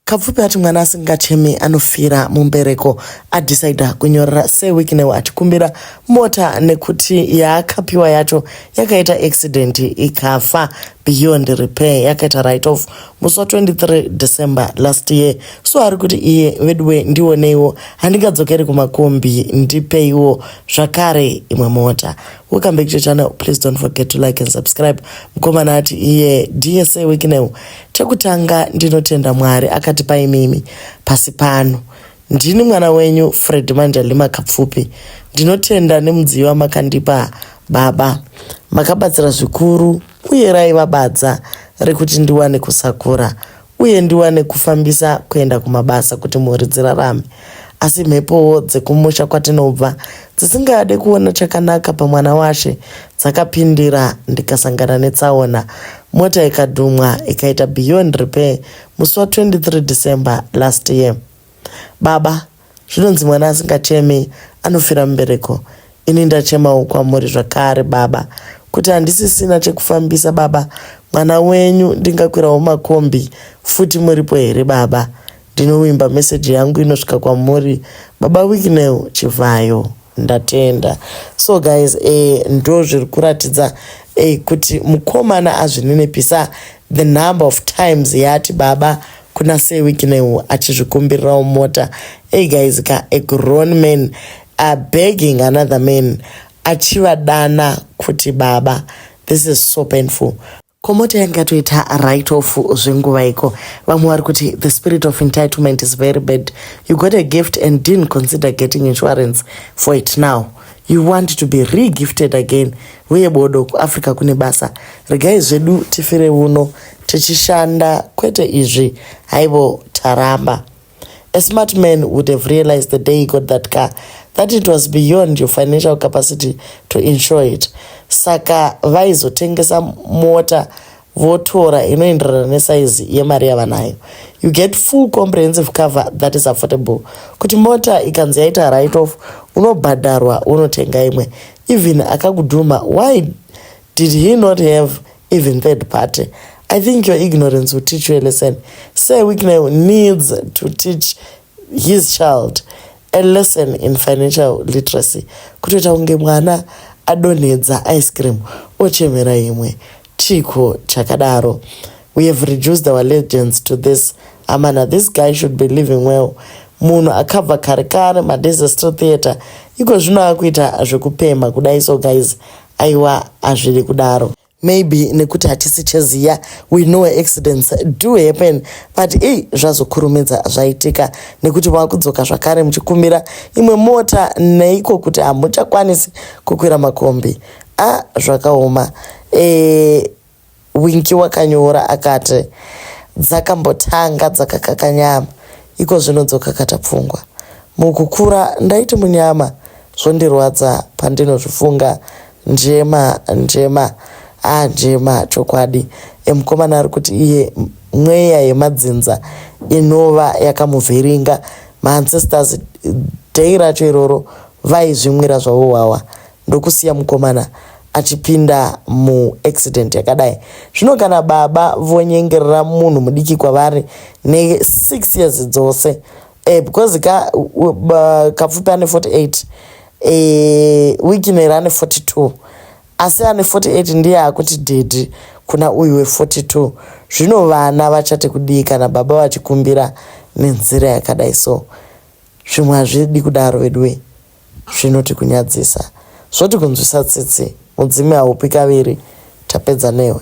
Kapfupi ati mwana asingachemi anofira mumbereko adecider kunyorera Sir Wicknell achikumbira mota nekuti yaakapiwa yacho yakaita accident ikafa beyond repair, yakaita write off musi wa23 December last year. So ari kuti iye, veduwe, ndioneiwo, handingadzokeri kumakombi, ndipeiwo zvakare imwe mota. Welcome back to channel. Please don't forget to like and subscribe. Mukomana ati iye, "Dear Sir Wicknell, chekutanga ndinotenda Mwari akatipa imimi pasi pano. Ndini mwana wenyu Fred Manjalima Kapfupi. Ndinotenda nemudziyo wamakandipa baba. Makabatsira zvikuru uye raiva badza rekuti ndiwane kusakura uye ndiwane kufambisa kuenda kumabasa kuti mhuri dzirarame. Asi mhepowo dzekumusha kwatinobva dzisingade kuona chakanaka pamwana washe dzakapindira, ndikasangana netsaona, mota ikadhumwa ikaita beyond repair musi wa23 December last year. Baba, zvinonzi mwana asingachemi anofira mubereko. Ini ndachemawo kwamuri zvakare baba, kuti handisisina chekufambisa baba. Mwana wenyu ndingakwirawo makombi futi muripo here baba? Ndinovimba meseji yangu inosvika kwamuri, baba Wicknell Chivhayo. Ndatenda." So guys, ndo zviri kuratidza kuti mukomana azvininipisa. The number of times yaati baba kuna Sir Wicknell achizvikumbirirawo mota. Hey guys ka, a grown man are begging another man achivadana kuti baba. This is so painful. Komota yanga yatoita write off zvenguva iko. Vamwe vari kuti the spirit of entitlement is very bad. You got a gift and didn't consider getting insurance for it. Now you want to be regifted again. Uye bodo, kuAfrica kune basa. Regai zvedu tifire uno tichishanda, kwete izvi. Haivo, taramba. A smart man would have realized the day he got that car that it was beyond your financial capacity to insure it. Saka vaizotengesa mota votora inoenderana nesaizi yemari yavanayo. You get full comprehensive cover that is affordable, kuti mota ikanzi yaita write off, unobhadharwa, unotenga imwe. Even akakudhuma, why did he not have even third party? I think your ignorance will teach you a lesson. Sir Wicknell needs to teach his child a lesson in financial literacy. Kutoita kunge mwana adonhedza ice cream ochemera imwe, chiko chakadaro? We have reduced our legends to this. Amana, this guy should be living well. Munhu akabva kare kare maDesert Street Theatre, iko zvino akuita zvekupemha kudai. So guys, aiwa, hazvidi kudaro. Maybe nekuti hatisi cheziya, we know accidents do happen, but ei, zvazokurumidza zvaitika nekuti makudzoka zvakare muchikumbira imwe mota neiko kuti hamuchakwanisi kukwira makombi. A, zvakaoma. Winki wakanyora akati dzakambotanga dzakakaka nyama, iko zvino dzokakata pfungwa. Mukukura ndaiti munyama, zvondirwadza pandinozvifunga. Njema, njema, a njema chokwadi. Emukomana ari kuti iye mweya yemadzinza inova yakamuvhiringa. Maancestors day racho iroro vaizvimwira zvavo hwawa, ndokusiya mukomana achipinda muaccident yakadai. Zvino kana baba vonyengerera munhu mudiki kwavari ne6 years dzose, because ka Kapfupi ane 48, Wicknell ane 42, asi ane 48 ndiye akuti daddy kuna uyu we42. Zvino vana vachati kudii kana baba vachikumbira nenzira yakadai? So zvimwe hazvidi kudaro veduwe. Zvinoti kunyadzisa, zvoti kunzwisa tsitsi. Mudzimi haupi kaviri. Tapedza newe.